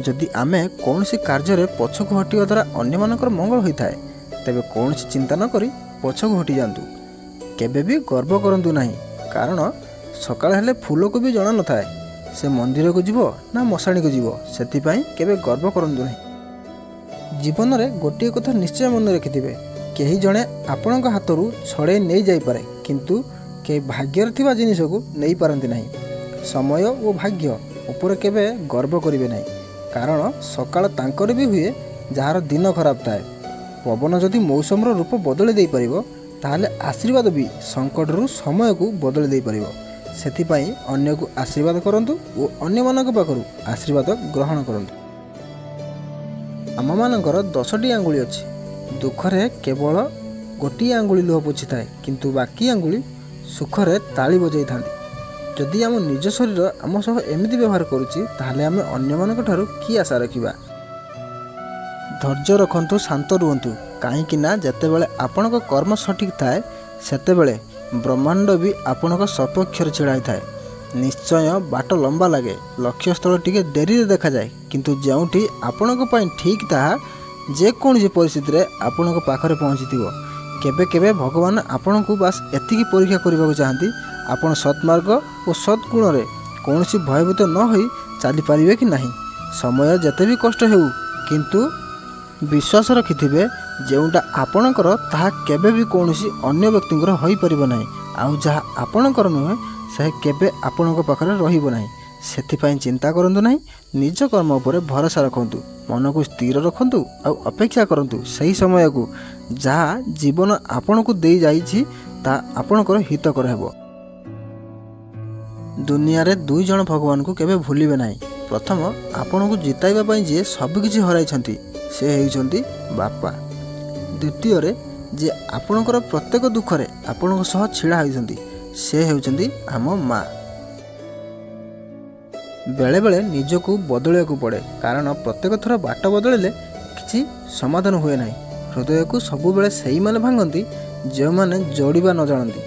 ଯଦି ଆମେ କୌଣସି କାର୍ଯ୍ୟରେ ପଛକୁ ହଟିବା ଦ୍ୱାରା ଅନ୍ୟମାନଙ୍କର ମଙ୍ଗଳ ହୋଇଥାଏ, ତେବେ କୌଣସି ଚିନ୍ତା ନ କରି ପଛକୁ ହଟିଯାଆନ୍ତୁ। କେବେ ବି ଗର୍ବ କରନ୍ତୁ ନାହିଁ, କାରଣ ସକାଳ ହେଲେ ଫୁଲକୁ ବି ଜଣା ନଥାଏ ସେ ମନ୍ଦିରକୁ ଯିବ ନା ମଶାଣିକୁ ଯିବ। ସେଥିପାଇଁ କେବେ ଗର୍ବ କରନ୍ତୁ ନାହିଁ। ଜୀବନରେ ଗୋଟିଏ କଥା ନିଶ୍ଚୟ ମନେ ରଖିଥିବେ, କେହି ଜଣେ ଆପଣଙ୍କ ହାତରୁ ଛଡ଼େଇ ନେଇଯାଇପାରେ, କିନ୍ତୁ କେହି ଭାଗ୍ୟରେ ଥିବା ଜିନିଷକୁ ନେଇପାରନ୍ତି ନାହିଁ। ସମୟ ଓ ଭାଗ୍ୟ ଉପରେ କେବେ ଗର୍ବ କରିବେ ନାହିଁ, କାରଣ ସକାଳ ତାଙ୍କର ବି ହୁଏ ଯାହାର ଦିନ ଖରାପ ଥାଏ। ପବନ ଯଦି ମୌସମର ରୂପ ବଦଳି ଦେଇପାରିବ, ତାହେଲେ ଆଶୀର୍ବାଦ ବି ସଙ୍କଟରୁ ସମୟକୁ ବଦଳି ଦେଇପାରିବ। ସେଥିପାଇଁ ଅନ୍ୟକୁ ଆଶୀର୍ବାଦ କରନ୍ତୁ ଓ ଅନ୍ୟମାନଙ୍କ ପାଖରୁ ଆଶୀର୍ବାଦ ଗ୍ରହଣ କରନ୍ତୁ। ଆମମାନଙ୍କର 10ଟି ଆଙ୍ଗୁଳି ଅଛି। ଦୁଃଖରେ କେବଳ ଗୋଟିଏ ଆଙ୍ଗୁଳି ଲୁହ ପୋଛିଥାଏ, କିନ୍ତୁ ବାକି ଆଙ୍ଗୁଳି ସୁଖରେ ତାଳି ବଜାଇଥାନ୍ତି। ଯଦି ଆମ ନିଜ ଶରୀର ଆମ ସହ ଏମିତି ବ୍ୟବହାର କରୁଛି, ତାହେଲେ ଆମେ ଅନ୍ୟମାନଙ୍କ ଠାରୁ କି ଆଶା ରଖିବା? ଧୈର୍ଯ୍ୟ ରଖନ୍ତୁ, ଶାନ୍ତ ରୁହନ୍ତୁ, କାହିଁକି ନା ଯେତେବେଳେ ଆପଣଙ୍କ କର୍ମ ସଠିକ୍ ଥାଏ, ସେତେବେଳେ ବ୍ରହ୍ମାଣ୍ଡ ବି ଆପଣଙ୍କ ସପକ୍ଷରେ ଛିଡ଼ା ହୋଇଥାଏ। ନିଶ୍ଚୟ ବାଟ ଲମ୍ବା ଲାଗେ, ଲକ୍ଷ୍ୟସ୍ଥଳ ଟିକେ ଡେରିରେ ଦେଖାଯାଏ, କିନ୍ତୁ ଯେଉଁଠି ଆପଣଙ୍କ ପାଇଁ ଠିକ୍ ତାହା ଯେକୌଣସି ପରିସ୍ଥିତିରେ ଆପଣଙ୍କ ପାଖରେ ପହଞ୍ଚିଥିବ। କେବେ କେବେ ଭଗବାନ ଆପଣଙ୍କୁ ବାସ୍ ଏତିକି ପରୀକ୍ଷା କରିବାକୁ ଚାହାନ୍ତି, ଆପଣ ସତ୍ମାର୍ଗ ଓ ସଦ୍ଗୁଣରେ କୌଣସି ଭୟଭୀତ ନ ହୋଇ ଚାଲିପାରିବେ କି ନାହିଁ। ସମୟ ଯେତେ ବି କଷ୍ଟ ହେଉ, କିନ୍ତୁ ବିଶ୍ୱାସ ରଖିଥିବେ, ଯେଉଁଟା ଆପଣଙ୍କର ତାହା କେବେ ବି କୌଣସି ଅନ୍ୟ ବ୍ୟକ୍ତିଙ୍କର ହୋଇପାରିବ ନାହିଁ, ଆଉ ଯାହା ଆପଣଙ୍କର ନୁହେଁ ସେ କେବେ ଆପଣଙ୍କ ପାଖରେ ରହିବ ନାହିଁ। ସେଥିପାଇଁ ଚିନ୍ତା କରନ୍ତୁ ନାହିଁ, ନିଜ କର୍ମ ଉପରେ ଭରସା ରଖନ୍ତୁ, ମନକୁ ସ୍ଥିର ରଖନ୍ତୁ ଆଉ ଅପେକ୍ଷା କରନ୍ତୁ ସେହି ସମୟକୁ। ଯାହା ଜୀବନ ଆପଣଙ୍କୁ ଦେଇଯାଇଛି, ତାହା ଆପଣଙ୍କର ହିତକର ହେବ। ଦୁନିଆରେ ଦୁଇ ଜଣ ଭଗବାନଙ୍କୁ କେବେ ଭୁଲିବେ ନାହିଁ। ପ୍ରଥମ, ଆପଣଙ୍କୁ ଜିତାଇବା ପାଇଁ ଯିଏ ସବୁକିଛି ହରାଇଛନ୍ତି, ସେ ହେଉଛନ୍ତି ବାପା। ଦ୍ୱିତୀୟରେ, ଯିଏ ଆପଣଙ୍କର ପ୍ରତ୍ୟେକ ଦୁଃଖରେ ଆପଣଙ୍କ ସହ ଛିଡ଼ା ହୋଇଛନ୍ତି, ସେ ହେଉଛନ୍ତି ଆମ ମା। ବେଳେବେଳେ ନିଜକୁ ବଦଳିବାକୁ ପଡ଼େ, କାରଣ ପ୍ରତ୍ୟେକ ଥର ବାଟ ବଦଳିଲେ କିଛି ସମାଧାନ ହୁଏ ନାହିଁ। ହୃଦୟକୁ ସବୁବେଳେ ସେଇମାନେ ଭାଙ୍ଗନ୍ତି ଯେଉଁମାନେ ଯୋଡ଼ିବା ନ ଜାଣନ୍ତି।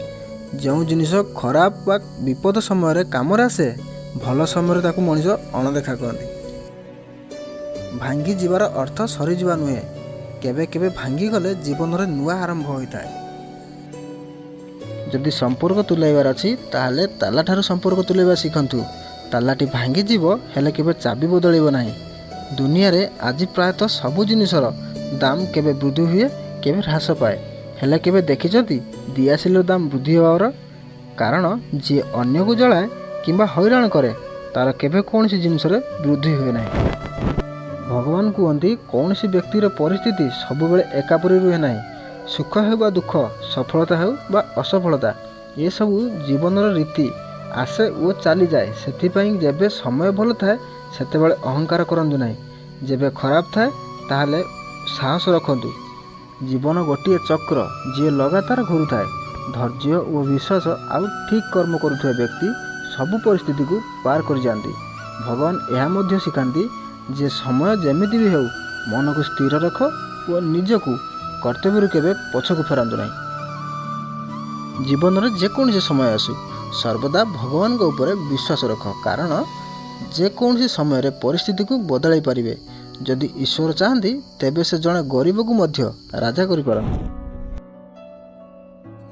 ଯେଉଁ ଜିନିଷ ଖରାପ ବା ବିପଦ ସମୟରେ କାମରେ ଆସେ, ଭଲ ସମୟରେ ତାକୁ ମଣିଷ ଅଣଦେଖା କରନ୍ତି। ଭାଙ୍ଗି ଯିବାର ଅର୍ଥ ସରିଯିବା ନୁହେଁ। କେବେ କେବେ ଭାଙ୍ଗିଗଲେ ଜୀବନରେ ନୂଆ ଆରମ୍ଭ ହୋଇଥାଏ। ଯଦି ସମ୍ପର୍କ ତୁଲାଇବାର ଅଛି, ତାହେଲେ ତାଲାଠାରୁ ସମ୍ପର୍କ ତୁଲାଇବା ଶିଖନ୍ତୁ। ତାଲାଟି ଭାଙ୍ଗିଯିବ, ହେଲେ କେବେ ଚାବି ବଦଳିବ ନାହିଁ। ଦୁନିଆରେ ଆଜି ପ୍ରାୟତଃ ସବୁ ଜିନିଷର ଦାମ କେବେ ବୃଦ୍ଧି ହୁଏ, କେବେ ହ୍ରାସ ପାଏ। ହେଲେ କେବେ ଦେଖିଛନ୍ତି ଦିଆସିଲିର ଦାମ ବୃଦ୍ଧି ହେବାର? କାରଣ ଯିଏ ଅନ୍ୟକୁ ଜଳାଏ କିମ୍ବା ହଇରାଣ କରେ, ତାର କେବେ କୌଣସି ଜିନିଷରେ ବୃଦ୍ଧି ହୁଏ ନାହିଁ। ଭଗବାନ କୁହନ୍ତି, କୌଣସି ବ୍ୟକ୍ତିର ପରିସ୍ଥିତି ସବୁବେଳେ ଏକାପରି ରୁହେ ନାହିଁ। ସୁଖ ହେଉ ବା ଦୁଃଖ, ସଫଳତା ହେଉ ବା ଅସଫଳତା, ଏସବୁ ଜୀବନର ରୀତି, ଆସେ ଓ ଚାଲିଯାଏ। ସେଥିପାଇଁ ଯେବେ ସମୟ ଭଲ ଥାଏ, ସେତେବେଳେ ଅହଙ୍କାର କରନ୍ତୁ ନାହିଁ। ଯେବେ ଖରାପ ଥାଏ, ତାହେଲେ ସାହସ ରଖନ୍ତୁ। ଜୀବନ ଗୋଟିଏ ଚକ୍ର, ଯିଏ ଲଗାତାର ଘୁରୁଥାଏ। ଧୈର୍ଯ୍ୟ ଓ ବିଶ୍ୱାସ ଆଉ ଠିକ୍ କର୍ମ କରୁଥିବା ବ୍ୟକ୍ତି ସବୁ ପରିସ୍ଥିତିକୁ ପାର କରିଯାଆନ୍ତି। ଭଗବାନ ଏହା ମଧ୍ୟ ଶିଖାନ୍ତି ଯେ ସମୟ ଯେମିତି ବି ହେଉ, ମନକୁ ସ୍ଥିର ରଖ ଓ ନିଜକୁ କର୍ତ୍ତବ୍ୟରୁ କେବେ ପଛକୁ ଫେରାନ୍ତୁ ନାହିଁ। ଜୀବନରେ ଯେକୌଣସି ସମୟ ଆସୁ, ସର୍ବଦା ଭଗବାନଙ୍କ ଉପରେ ବିଶ୍ୱାସ ରଖ, କାରଣ ଯେକୌଣସି ସମୟରେ ପରିସ୍ଥିତିକୁ ବଦଳାଇ ପାରିବେ। ଯଦି ଈଶ୍ୱର ଚାହାନ୍ତି, ତେବେ ସେ ଜଣେ ଗରିବକୁ ମଧ୍ୟ ରାଜା କରିପାରନ୍ତି।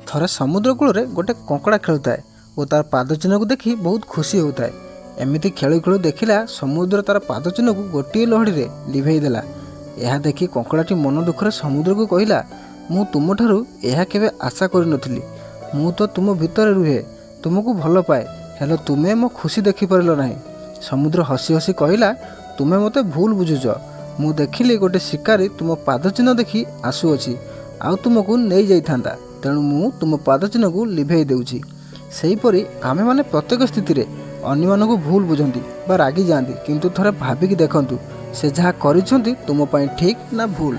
ଥରେ ସମୁଦ୍ର କୂଳରେ ଗୋଟେ କଙ୍କଡ଼ା ଖେଳୁଥାଏ ଓ ତାର ପାଦ ଚିହ୍ନକୁ ଦେଖି ବହୁତ ଖୁସି ହେଉଥାଏ। ଏମିତି ଖେଳୁ ଖେଳୁ ଦେଖିଲା, ସମୁଦ୍ର ତାର ପାଦ ଚିହ୍ନକୁ ଗୋଟିଏ ଲହଡ଼ିରେ ଲିଭେଇ ଦେଲା। ଏହା ଦେଖି କଙ୍କଡ଼ାଟି ମନ ଦୁଃଖରେ ସମୁଦ୍ରକୁ କହିଲା, "ମୁଁ ତୁମଠାରୁ ଏହା କେବେ ଆଶା କରିନଥିଲି। ମୁଁ ତ ତୁମ ଭିତରେ ରୁହେ, ତୁମକୁ ଭଲ ପାଏ, ହେଲେ ତୁମେ ମୋ ଖୁସି ଦେଖିପାରିଲ ନାହିଁ।" ସମୁଦ୍ର ହସି ହସି କହିଲା, "ତୁମେ ମୋତେ ଭୁଲ ବୁଝୁଛ। ମୁଁ ଦେଖିଲି ଗୋଟେ ଶିକାରୀ ତୁମ ପାଦ ଚିହ୍ନ ଦେଖି ଆସୁଅଛି ଆଉ ତୁମକୁ ନେଇଯାଇଥାନ୍ତା, ତେଣୁ ମୁଁ ତୁମ ପାଦ ଚିହ୍ନକୁ ଲିଭେଇ ଦେଉଛି।" ସେହିପରି ଆମେମାନେ ପ୍ରତ୍ୟେକ ସ୍ଥିତିରେ ଅନ୍ୟମାନଙ୍କୁ ଭୁଲ ବୁଝନ୍ତି ବା ରାଗିଯାଆନ୍ତି, କିନ୍ତୁ ଥରେ ଭାବିକି ଦେଖନ୍ତୁ, ସେ ଯାହା କରିଛନ୍ତି ତୁମ ପାଇଁ ଠିକ୍ ନା ଭୁଲ?